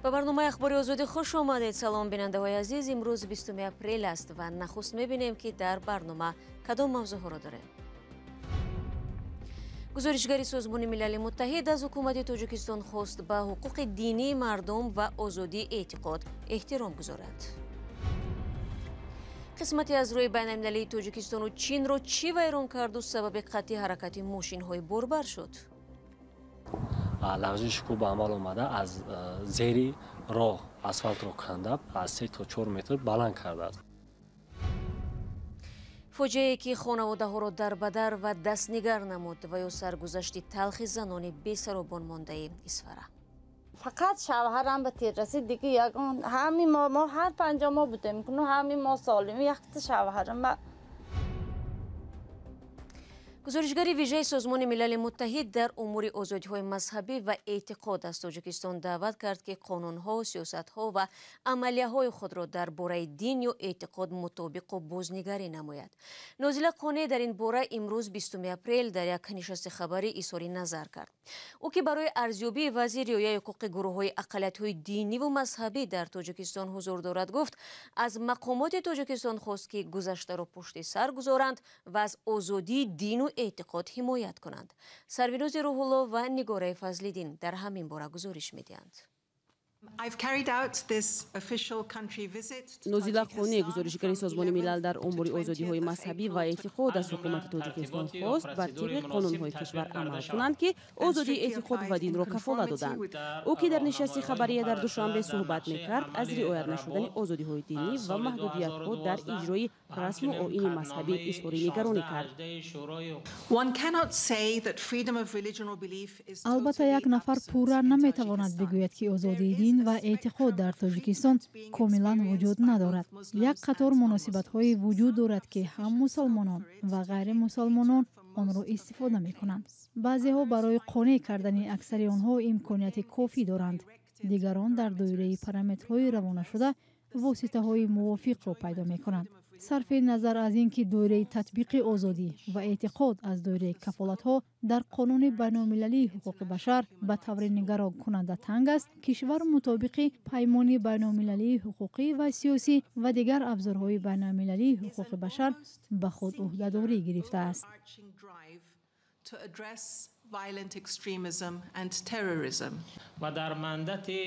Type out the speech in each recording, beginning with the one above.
Ба барномаи Ахбори Озодӣ хуш омадед. Салом, бинандаҳои азиз. Имрӯз 20 апрел аст ва нахуст мебинем, ки дар барнома кадом мавзӯъҳоро дорем. Гузоришгари Созмони Милали Муттаҳид аз ҳукумати Тоҷикистон хост ба ҳуқуқи динии мардум ва озодии эътиқод эҳтиром гузорад. Қисмате аз роҳи байналмилалии Тоҷикистону Чинро чӣ вайрон карду сабаби қатъи ҳаракати мошинҳои борбар шуд? Лағжиши кӯҳ ба амал омада, аз зери роҳ асфалтро канда, аз 3 то 4 метр баланд кардааст. Фоҷиае, ки хонаводаҳоро дарбадар ва дастнигар намуд, ва ё саргузашти талхи занони бесаробон мондаи Исфара. Фақат шавҳарам ба тир расид, диги ягон ҳами мо ҳар панҷо мо будем, ну ҳами мо солим, якта шавҳарам. Гузоришгари вижаи Созмони Милали Муттаҳид дар умури озодиҳои мазҳабӣ ва эътиқод аз Тоҷикистон даъват кард, ки қонунҳо, сиёсатҳо ва амалияҳои худро дар бораи дин ё эътиқод мутобиқу бознигарӣ намояд. Нозила Қонеъ дар ин бора имрӯз, 20 апрел, дар як нишасти хабарӣ изҳори назар кард. Ӯ, ки барои арзёбии вазъи риояи ҳуқуқи гурӯҳҳои ақаллиятҳои диниву мазҳабӣ дар Тоҷикистон ҳузур дорад, гуфт, аз мақомоти Тоҷикистон хост, ки гузаштаро пушти сар гузоранд ва аз озодии дину эътиқод ҳимоят кунанд. Сарвинози Рӯҳулло ва Нигораи Фазлиддин дар ҳамин бора гузориш медиҳанд. Нозила Қонеъ, гузоришгари Созмони Милал дар умури озодиҳои мазҳабӣ ва эътиқод, аз ҳукумати Тоҷикистон хост, бар тибқи қонунҳои кишвар амал кунанд, ки озодии эътиқод ва динро кафолат доданд. Ӯ, ки дар нишасти хабария дар Душанбе суҳбат мекард, аз риоят нашудани озодиҳои динӣ ва маҳдудиятҳо дар иҷрои расму оини мазҳабӣ изҳори нигаронӣ кард. Албатта, як нафар пурра наметавонад бигӯяд, ки озодии дин ва эътиқод дар Тоҷикистон комилан вуҷуд надорад. Як қатор муносибатҳое вуҷуд дорад, ки ҳам мусалмонон ва ғайримусалмонон онро истифода мекунанд. Баъзеҳо барои қонеъ кардани аксари онҳо имконияти кофӣ доранд, дигарон дар доираи параметрҳои равонашуда воситаҳои мувофиқро пайдо мекунанд. Сарфи назар аз ин ки доираи татбиқи озодӣ ва эътиқод аз доираи кафолатҳо дар Қонуни байналмилалии ҳуқуқи башар ба таври нигаронкунанда танг аст, кишвар мутобиқи Паймони байналмилалии ҳуқуқӣ ва сиёсӣ ва дигар абзорҳои байналмилалии ҳуқуқи башар ба худ ӯҳдадорӣ гирифтааст. Violent extremism and terrorism. Ва дар мандати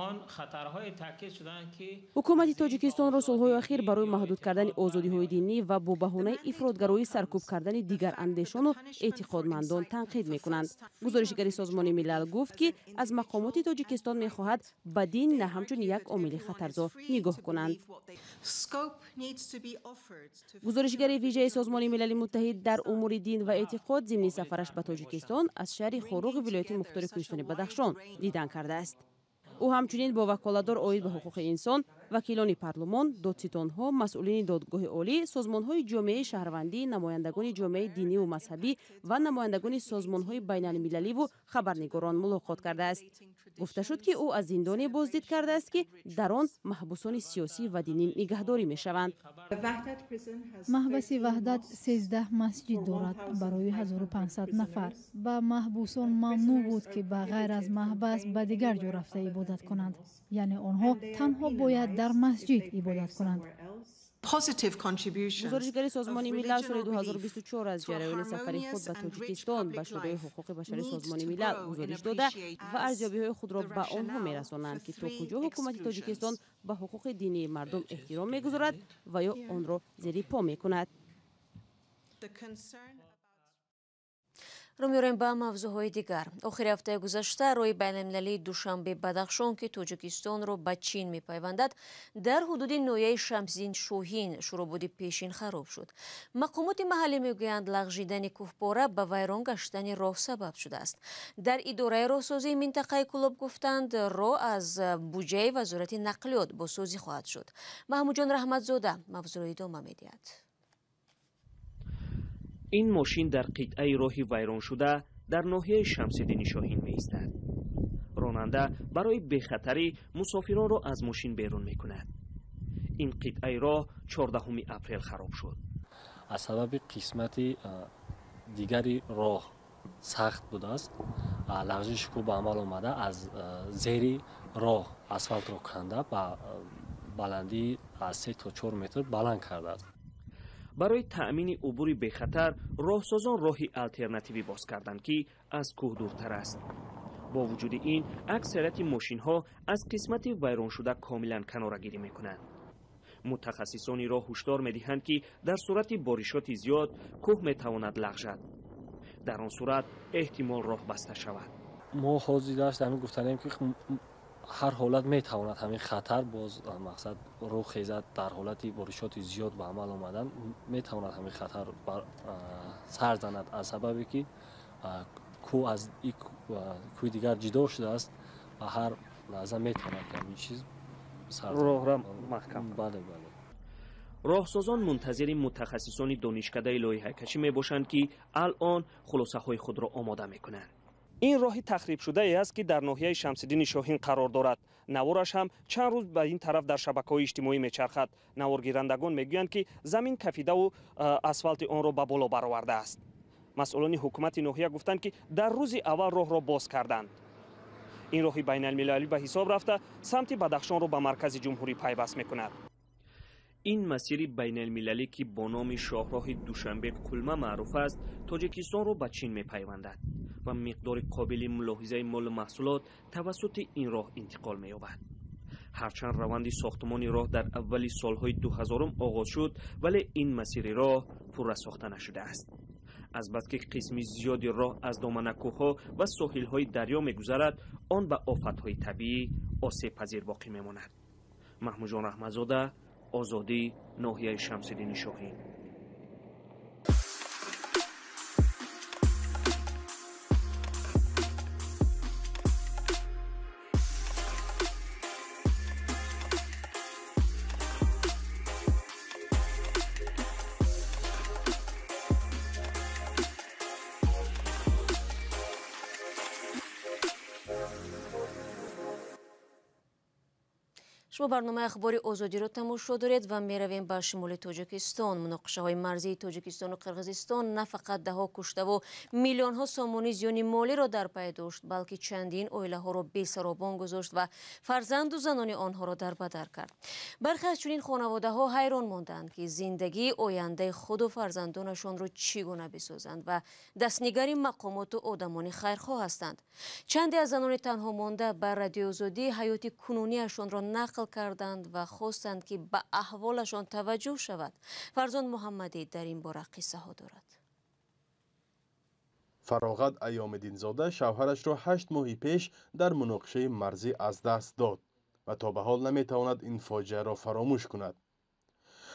он хатарҳое таъкид шуданд, ки Ҳукумати Тоҷикистонро солҳои охир барои маҳдуд кардани озодиҳои динӣ ва бо баҳонаи ифротгароӣ саркӯб кардани дигарандешону эътиқодмандон танқид мекунанд. Гузоришгари Созмони Милал гуфт, ки аз мақомоти Тоҷикистон мехоҳад ба дин на ҳамчун як омили хатарзо нигоҳ кунанд. Гузоришгари вижаи Созмони Милали Муттаҳид дар умури дин ва эътиқод зимни сафараш ба Тоҷикистон аз шаҳри Хоруғи вилояти мухтори Кӯҳистони Бадахшон дидан кардааст. Ӯ ҳамчунин бо ваколатдор оид ба ҳуқуқи инсон, вакилони парлумон, додситонҳо, масъулини Додгоҳи олӣ, созмонҳои ҷомеаи шаҳрвандӣ, намояндагони ҷомеаи диниву мазҳабӣ ва намояндагони созмонҳои байналмилаливу хабарнигорон мулоқот кардааст. Гуфта шуд, ки ӯ аз зиндоне боздид кардааст, ки дар он маҳбусони сиёсӣ ва динӣ нигаҳдорӣ мешаванд. Маҳбаси Ваҳдат 13 масҷид дорад барои 1500 нафар. Ба маҳбусон мамнӯъ буд, ки ба ғайр аз маҳбас ба дигар ҷо рафта ибодат кунанд, яъне онҳо танҳо бояд дар масҷид ибодат кунанд. Гузоришгари Созмони Милал соли 2024 аз ҷараёни сафари худ ба Тоҷикистон ба Шӯрои ҳуқуқи башари Созмони Милал гузориш дода ва арзёбиҳои худро ба онҳо мерасонанд, ки то куҷо ҳукумати Тоҷикистон ба ҳуқуқи динии мардум эҳтиром мегузорад ва ё онро зери по мекунад. Рӯ меорем ба мавзӯъҳои дигар. Охири ҳафтаи гузашта роҳи байналмилалии Душанбе Бадахшон, ки Тоҷикистонро ба Чин мепайвандад, дар ҳудуди ноҳияи Шамсиддин Шоҳин шурӯбоди пешин хароб шуд. Мақомоти маҳаллӣ мегӯянд, лағжидани кӯҳпора ба вайрон гаштани роҳ сабаб шудааст. Дар идораи роҳсозии минтақаи Кӯлоб гуфтанд, роҳ аз буҷаи Вазорати нақлиёт бозсозӣ хоҳад шуд. Маҳмудҷон Раҳматзода мавзӯъро идома медиҳад. Ин мошин дар қитъаи роҳи вайроншуда дар ноҳияи Шамсиддини Шоҳин меистад. Ронанда барои бехатарӣ мусофиронро аз мошин берун мекунад. Ин қитъаи роҳ 14 апрел хароб шуд. Аз сабаби қисмати дигари роҳ Сахт будааст. Лағжиши кӯҳ ба амал омада, аз зери роҳ асфалтро канда ба баландии аз 3 то 4 метр баланд кардааст. Барои таъмини убури бехатар роҳсозон роҳи алтернативӣ боз карданд, ки аз кӯҳ дуртар аст. Бо вуҷуди ин, аксарияти мошинҳо аз қисмати вайроншуда комилан канорагирӣ мекунанд. Мутахассисони роҳ ҳушдор медиҳанд, ки дар сурати боришоти зиёд кӯҳ метавонад лағжад. Дар он сурат эҳтимол роҳ баста шавад. Мо ҳозир дашт ҳамин гуфтанем, ки ҳар ҳолат метавонад ҳамин хатар боз мақсад рӯ хезад. Дар ҳолати боришоти зиёд ба амал омадан метавонад ҳамин хатар сар занад, аз сабабе ки кӯҳ аз кӯҳи дигар ҷудо шудааст ва ҳар лаҳза метавонад ҳамин чиз роҳра маҳкам. Бале, бале. Роҳсозон мунтазири мутахассисони донишкадаи лоиҳакашӣ мебошанд, ки алъон хулосаҳои худро омода мекунанд. Ин роҳи тахрибшудае аст, ки дар ноҳияи Шамсиддини Шоҳин қарор дорад. Навораш ҳам чанд рӯз ба ин тараф дар шабакаҳои иҷтимоӣ мечархад. Наворгирандагон мегӯянд, ки замин кафидаву асфалти онро ба боло баровардааст. Масъулони ҳукумати ноҳия гуфтанд, ки дар рӯзи аввал роҳро боз карданд. Ин роҳи байналмилалӣ ба ҳисоб рафта, самти Бадахшонро ба маркази ҷумҳурӣ пайваст мекунад. Ин масири байналмилалӣ, ки бо номи шоҳроҳи Душанбе Қулма маъруф аст, Тоҷикистонро ба Чин мепайвандад ва миқдори қобили мулоҳизаи молу маҳсулот тавассути ин роҳ интиқол меёбад. Ҳарчанд раванди сохтмони роҳ дар аввали солҳои 2000 оғоз шуд, вале ин масири роҳ пурра сохта нашудааст. Азбаски қисми зиёди роҳ аз доманакӯҳҳо ва соҳилҳои дарё мегузарад, он ба офатҳои табиӣ осебпазир боқӣ мемонад. Маҳмудҷон Раҳматзода, Озодӣ, ноҳияи Шамсиддини Шоҳин. Шумо барномаи Ахбори Озодиро тамошо доред ва меравем ба шимоли Тоҷикистон. Муноқишаҳои марзии Тоҷикистону Қирғизистон на фақат даҳҳо куштаву миллионҳо сомонӣ зиёни молиро дар пай дошт, балки чандин оилаҳоро бесаробон гузошт ва фарзанду занони онҳоро дарбадар кард. Бархе аз чунин хонаводаҳо ҳайрон монданд, ки зиндагии ояндаи худу фарзандонашонро чӣ гуна бисозанд ва дастнигари мақомоту одамони хайрхоҳ ҳастанд. Чанде аз занони танҳо монда ба Радиои Озодӣ ҳаёти кунуниашонро нақл карданд ва хостанд, ки ба аҳволашон таваҷҷӯҳ шавад. Фарзон Муҳаммадӣ дар ин бора қиссаҳо дорад. Фароғат Айёмиддинзода шавҳарашро 8 моҳи пеш дар муноқишаи марзӣ аз даст дод ва то ба ҳол наметавонад ин фоҷиаро фаромӯш кунад.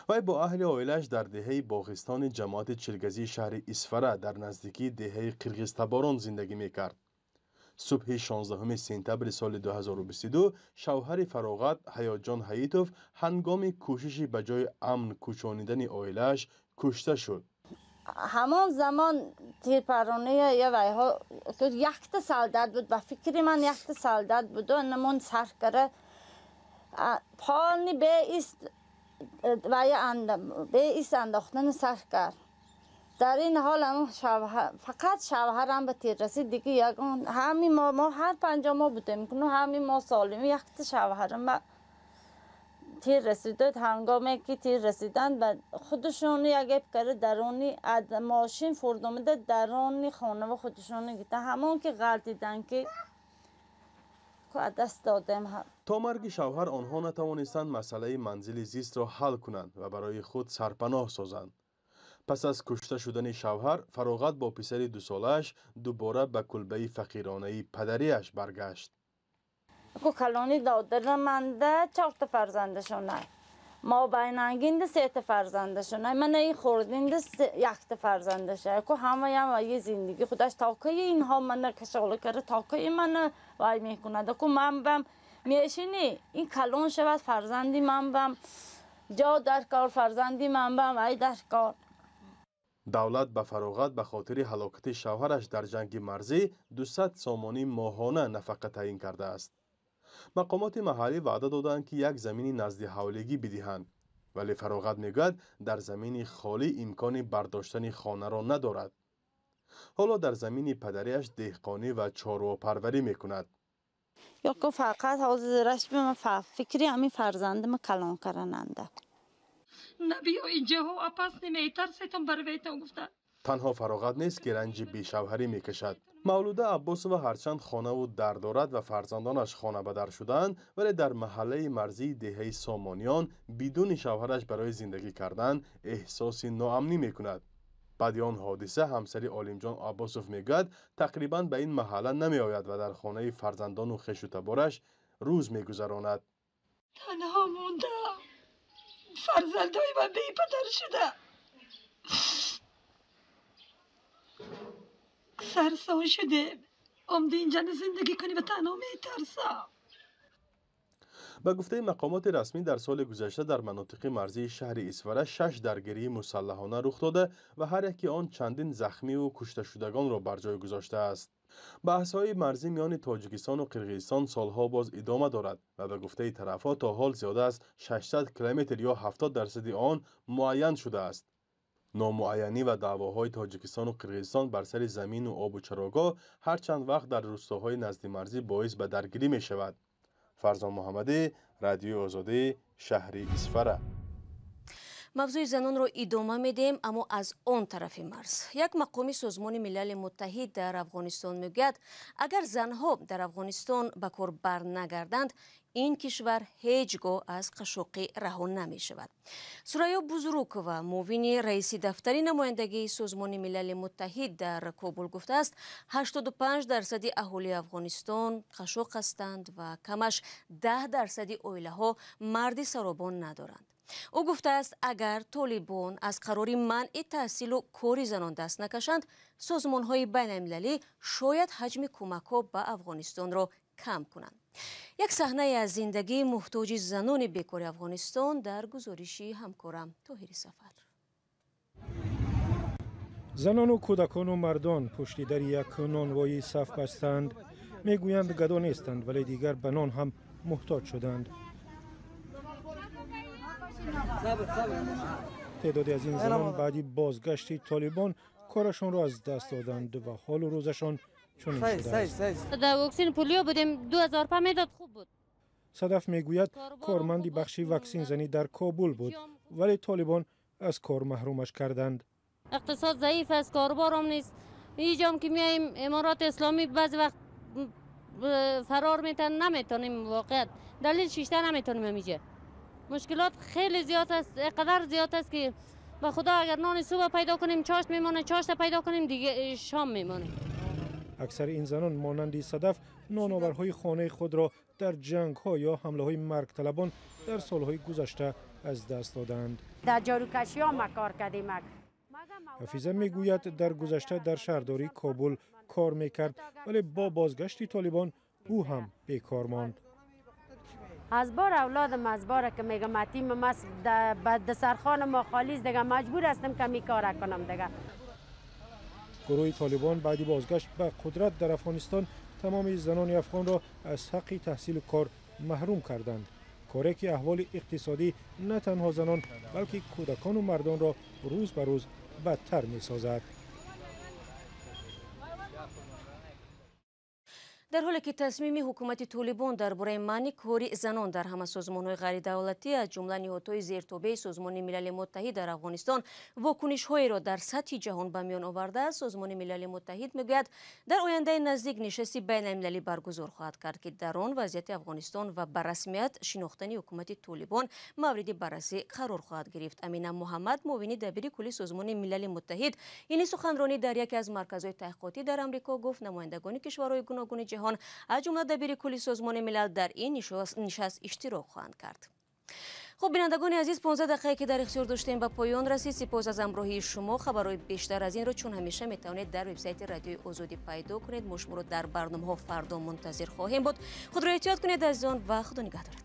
Вай бо аҳли оилааш дар деҳаи Боғистони ҷамоати Чилгазии шаҳри Исфара дар наздикии деҳаи Қирғизтаборон зиндагӣ мекард. Субҳи 16 сентябри соли 2022 шавҳари Фароғат Ҳаётҷон Ҳаитов ҳангоми кӯшиши ба ҷои амн кӯчонидани оилааш кушта шуд. Ҳамон замон тирпаронии я вайҳо якта солдат буд, ба фикри ман якта солдат буд, намон сар кара полни беист вай беист андохтани сар кард. Дар ин ҳол фақат шавҳарам ба тир расид, диги ягон ҳами мо ҳар 5 моҳ будем, ҳами мо солим, якта шавҳарам ба тир расид. Ҳангоме ки тир расиданд ба худашон як гап карда даруни мошин фурд омада даруни хона худашон гирифта, ҳамон ки ғалтиданд ки даст додем. То марги шавҳар онҳо натавонистанд масъалаи манзили зистро ҳал кунанд ва барои худ сарпаноҳ созанд. Пас аз кушта шудани шавҳар, Фароғат бо писари дусолааш дубора ба кулбаи фақиронаи падариаш баргашт. Калони додараманда 4 фарзандашона, мобайнангинда 3 фарзандашона, мана ин хурдинда 1 фарзандаша. Ҳамаям вай зиндагӣ худаш токаи инҳо мана кашола карда, токаи мана вай мекунад. Ман бам мешинӣ, ин калон шавад фарзанди ман бам ҷо дар кор, фарзанди ман бам вай дар кор. Давлат ба Фароғат ба хотири ҳалокати шавҳараш дар ҷанги марзӣ 200 сомонӣ моҳона нафақа таъин кардааст. Мақомоти маҳаллӣ ваъда доданд, ки як замини назди ҳавлигӣ бидиҳанд, вале Фароғат мегӯяд, дар замини холӣ имкони бардоштани хонаро надорад. Ҳоло дар замини падариаш деҳқонӣ ва чорвопарварӣ мекунад. Яко фақат ҳозираш фикри ҳамин фарзандам калон кардананда. Набиё инҷаҳо апас неметарсетон барветон гуфта. Танҳо фароғат нест, ки ранҷи бешавҳарӣ мекашад. Мавлуда Аббосова ҳарчанд хонаву дар дорад ва фарзандонаш хонабадар шудаанд, вале дар маҳаллаи марзии деҳаи Сомониён бидуни шавҳараш барои зиндагӣ кардан эҳсоси ноамнӣ мекунад. Баъди он ҳодиса ҳамсари Олимҷон Аббосов мегӯяд, тақрибан ба ин маҳалла намеояд ва дар хонаи фарзандону хешу табораш рӯз мегузаронад. Танҳо мондам, фарзандои ман бепадар шуда. Сарсон шудем. Омди инҷа зиндагӣ кунӣ ва танҳо метарсам. Ба гуфтаи мақомоти расмӣ, дар соли гузашта дар манотиқи марзии шаҳри Исфара 6 даргирии мусаллаҳона рух дода ва ҳар яки он чандин захмиву кушташудагонро бар ҷой гузоштааст. Баҳсҳои марзӣ миёни Тоҷикистону Қирғизистон солҳо боз идома дорад ва ба гуфтаи тарафҳо то ҳол зиёда аз 600 километр ё 70% он муайян шудааст. Номуайянӣ ва даъвоҳои Тоҷикистону Қирғизистон бар сари замину обу чарогоҳ ҳар чанд вақт дар рӯстоҳои наздимарзӣ боис ба даргирӣ мешавад. Фарзон Муҳаммадӣ, Радиои Озодӣ, шаҳри Исфара. Мавзӯи занонро идома медиҳем, аммо аз он тарафи марз. Як мақоми Созмони Милали Муттаҳид дар Афғонистон мегӯяд, агар занҳо дар Афғонистон ба кор барнагарданд, ин кишвар ҳеҷ гоҳ аз қашоқӣ раҳо намешавад. Сурайё Бузурукова, муовини раиси дафтари намояндагии Созмони Милали Муттаҳид дар Кобул гуфтааст, 85% аҳолии Афғонистон қашоқ ҳастанд ва камаш 10% оилаҳо марди саробон надоранд. Ӯ гуфтааст, агар Толибон аз қарори манъи таҳсилу кори занон даст накашанд, созмонҳои байналмилалӣ шояд ҳаҷми кӯмакҳо ба Афғонистонро кам кунанд. Як саҳнае аз зиндагии муҳтоҷи занони бекори Афғонистон дар гузориши ҳамкорам Тоҳири Сафар. Занону кӯдакону мардон пушти дари як нонвоӣ саф бастанд. Мегӯянд, гадо нестанд, вале дигар ба нон ҳам муҳтоҷ шуданд. Теъдоде аз ин занон баъди бозгашти Толибон корашонро аз даст доданд ва ҳолу рӯзашон чунин шудааст. Дар ваксин полио будем, 2000 па медод, хуб буд. Садаф мегӯяд, корманди бахши ваксинзанӣ дар Кобул буд, вале Толибон аз кор маҳрумаш карданд. Иқтисод заиф аст, корборам нест. Иҷом ки меоем Аморати Исломӣ баъзе вақт фарор метан, наметонем, воқеат далел шишта наметонем. Ҳамиҷа мушкилот хеле зиёд аст, инқадар зиёд аст ки ба худо агар нони субҳ пайдо кунем чошт мемонад, чошта пайдо кунем дига шом мемонад. Аксари ин занон монанди Садаф ноноварҳои хонаи худро дар ҷангҳо ё ҳамлаҳои маргталабон дар солҳои гузашта аз даст доданд. Дар ҷорукашиҳо ма кор кардем. Ҳафиза мегӯяд, дар гузашта дар шаҳрдории Кобул кор мекард, вале бо бозгашти Толибон ӯ ҳам бекор монд. از بار اولادم، از بار که میگم تیم ما به سرخان ما خالی است دیگه، مجبور هستم که می کار کنم دیگه. گروه طالبان بعد بازگشت به قدرت در افغانستان تمام زنان افغان را از حق تحصیل و کار محروم کردند. کاری که احوال اقتصادی نه تنها زنان بلکه کودکان و مردان را روز به روز بدتر می سازد. Дар ҳоле ки тасмими ҳукумати Толибон дар бораи манъи кори занон дар ҳама созмонҳои ғайридавлатӣ, аз ҷумла ниҳодҳои зертобеи Созмони Милали Муттаҳид дар Афғонистон вокунишҳоеро дар сатҳи ҷаҳон ба миён овардааст, Созмони Милали Муттаҳид мегӯяд, дар ояндаи наздик нишасти байналмилалӣ баргузор хоҳад кард, ки дар он вазъияти Афғонистон ва ба расмият шинохтани ҳукумати Толибон мавриди баррасӣ қарор хоҳад гирифт. Амина Муҳаммад, муовини дабири кулли Созмони Милали Муттаҳид, ин суханронӣ дар яке аз марказҳои таҳқиқотӣ дар Амрико гуфт, намояндагони кишварҳои гуногуни ҷаҳон, аз ҷумла дабири кулли Созмони Милал, дар ин нишаст иштирок хоҳанд кард. Хуб, бинандагони азиз, 15 дақиқае ки дар ихтиёр доштем ба поён расид. Сипос аз ҳамроҳии шумо. Хабарҳои бештар аз инро чун ҳамеша метавонед дар вебсайти Радиои Озодӣ пайдо кунед. Мо шуморо дар барномаҳо фардо мунтазир хоҳем буд. Худро эҳтиёт кунед азизон ва худо нигаҳдоратон.